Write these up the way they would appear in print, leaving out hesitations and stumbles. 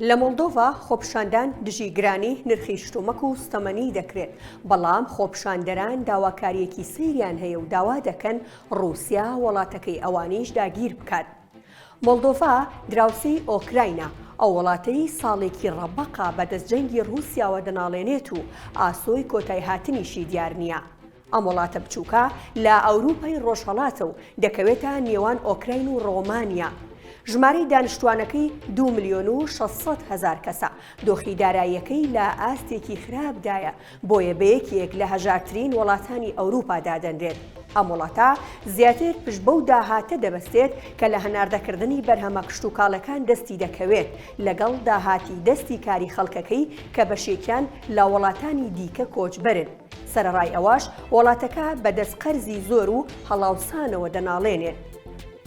لە مۆڵدۆڤا خۆپیشاندان دژی گرانی نرخی شتومەک و سوتەمەنی دەکرێت، بەڵام خۆپیشاندەران داواکارییەکی سەیریان هەیە و داوا دەکەن ڕووسیا وڵاتەکەی ئەوانیش داگیر بکات. مۆڵدۆڤا دراوسێی ئۆکراینە، ئەو وڵاتەی ساڵێکی ڕەبەقە بەدەست جەنگی ڕووسیاوە دەناڵێنێت و ئاسۆی کۆتایهاتنیشی دیار نییە. ئەم وڵاتە بچووکە لە ئەوروپای ڕۆژهەڵاتە و دەکەوێتە نێوان ئۆکراین و ڕۆمانیا. ژمارەی دانیشتووانەکەی 2,600,000 کەسە، دۆخی داراییەکەی لە ئاستێکی خراپدایە، بۆیە بە یەکێک لە هەژارترین وڵاتانی ئەوروپا دادەنرێت. ئەم وڵاتە زیاتر پشت بەو داهاتە دەبەستێت کە لە هەناردەکردنی بەرهەمە کشتوکاڵەکان دەستی دەکەوێت، لەگەڵ داهاتی دەستی کاری خەڵکەکەی کە بەشێکیان لە وڵاتانی دیکە کۆچبەرن. سەرەڕای ئەوەش وڵاتەکە بەدەست قەرزی زۆر و هەڵاوسانەوە دەناڵێنێت.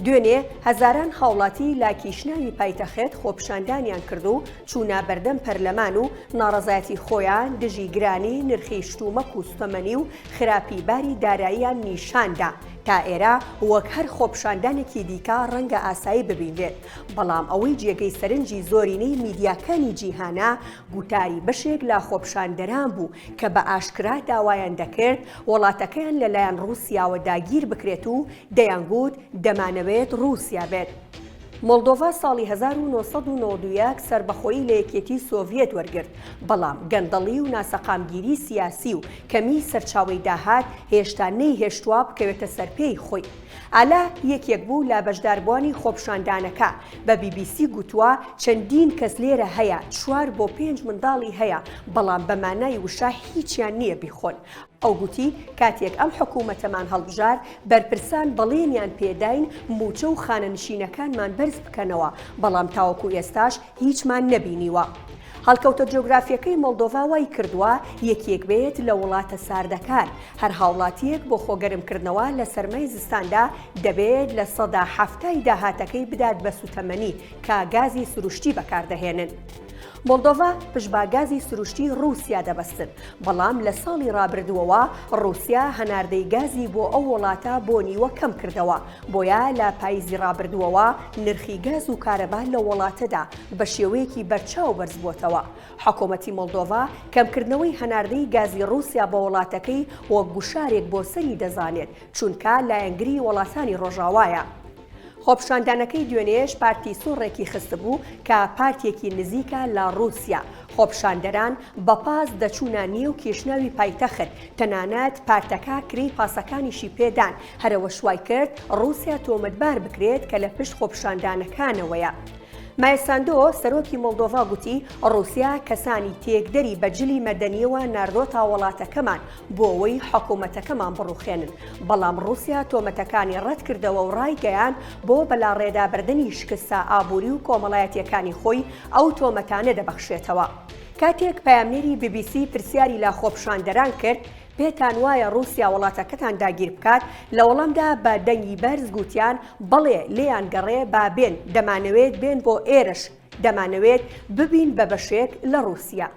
دوێنێ هەزاران هاوڵاتی لە کیشناوی پایتەخت خۆپیشاندانیان کرد و چوونە بەردەم پەرلەمان و ناڕەزایەتی خۆیان دژی گرانی نرخی شتومەک و سوتەمەنی و خراپی باری داراییان نیشاندا. تا ئێرە وەک هەر خۆپیشاندانێکی دیکە ڕەنگە ئاسایی ببینرێت، بەڵام ئەوەی جێگەی سەرنجی زۆرینەی میدیاکانی جیهانە گوتاری بەشێک لە خۆپیشاندەران بوو کە بە ئاشکرا داوایان دەکرد وڵاتەکەیان لەلایەن ڕووسیاوە داگیر بکرێت و دەیانگوت دەمانەوێت ڕووسیا بێت. مۆڵدۆڤا ساڵی 1991 سەربەخۆیی لە یەکێتی سۆڤیەت وەرگرت، بەڵام گەندەڵی و ناسەقامگیری سیاسی و کەمیی سەرچاوەی داهات هێشتا نەیهێشتووە بکەوێتە سەر پێی خۆی. ئالا یەکێک بوو لە بەشداربووانی خۆپیشاندانەکە، بە بی بی سی گوتووە، چەندین کەس لێرە هەیە چوار بۆ پێنج منداڵی هەیە، بەڵام بە مانای وشە هیچیان نییە بیخۆن. ئەو گوتی، کاتێک ئەم حکوومەتەمان هەڵبژارد، بەرپرسان بەڵێنیان پێداین مووچە و خانەنشینەکانمان بەرز بکەنەوە، بەڵام تاوەکو ئێستاش هیچمان نەبینیوە. هەڵکەوتە جیۆگرافییەکەی مۆڵدۆڤا وای کردووە یەکێک بێت لە وڵاتە ساردەکان، هەر هاوڵاتییەک بۆ خۆگەرمکردنەوە لە سەرمای زستاندا دەبێت 70% ی داهاتەکەی بدات بە سوتەمەنی کە گازی سروشتی بەکاردەهێنن. مۆڵدۆڤا پشت بە گازی سروشتی ڕووسیا دەبەستن، بەڵام لە ساڵی ڕابردووەوە ڕووسیا هەناردەی گازی بۆ ئەو وڵاتە بۆ نیوە کەمکردەوە، بۆیە لە پاییزی ڕابردووەوە نرخی گاز و کارەبا لەو وڵاتەدا بە شێوەیەکی بەرچاو بەرزبووەتەوە. حکومەتی مۆڵدۆڤا کەمکردنەوەی هەناردەی گازی ڕووسیا بۆ وڵاتەکەی وەک گوشارێک بۆ سەری دەزانێت، چونکە لایەنگری وڵاتانی ڕۆژاوایە. خۆپیشاندانەکەی دوێنێش پارتی سوور ڕێکی خستبوو کە پارتێکی نزیکە لە ڕووسیا. خۆپیشاندەران بە پاس دەچوونە نێو کیشناوی پایتەخت، تەنانەت پارتەکە کرێی پاسەکانیشی پێدان، هەرئەوەش وایکرد ڕووسیا تۆمەتبار بکرێت کە لە پشت خۆپیشاندانەکانەوەیە. مایا ساندۆ، سەرۆکی مۆڵدۆڤا گوتی، ڕووسیا کەسانی تێکدەری بە جلی مەدەنییەوە ناردۆتە وڵاتەکەمان بۆ ئەوەی حکومەتەکەمان بڕوخێنن، بەڵام ڕووسیا تۆمەتەکانی ڕەتکردەوە و ڕایگەیاند بۆ بەلاڕێدابردنی شکستە ئابووری و کۆمەڵایەتییەکانی خۆی ئەو تۆمەتانە دەبەخشێتەوە. کاتێک پەیامنێری بی بی سی پرسیاری لە خۆپیشاندەران کرد، پێتان وایە ڕووسیا وڵاتەکەتان داگیر بکات؟ لە وەڵامدا بە دەنگی بەرز گوتیان، بەڵێ، لێیان گەڕێ با بێن، دەمانەوێت بێن بۆ ئێرەش، دەمانەوێت ببین بە بەشێک لە ڕووسیا.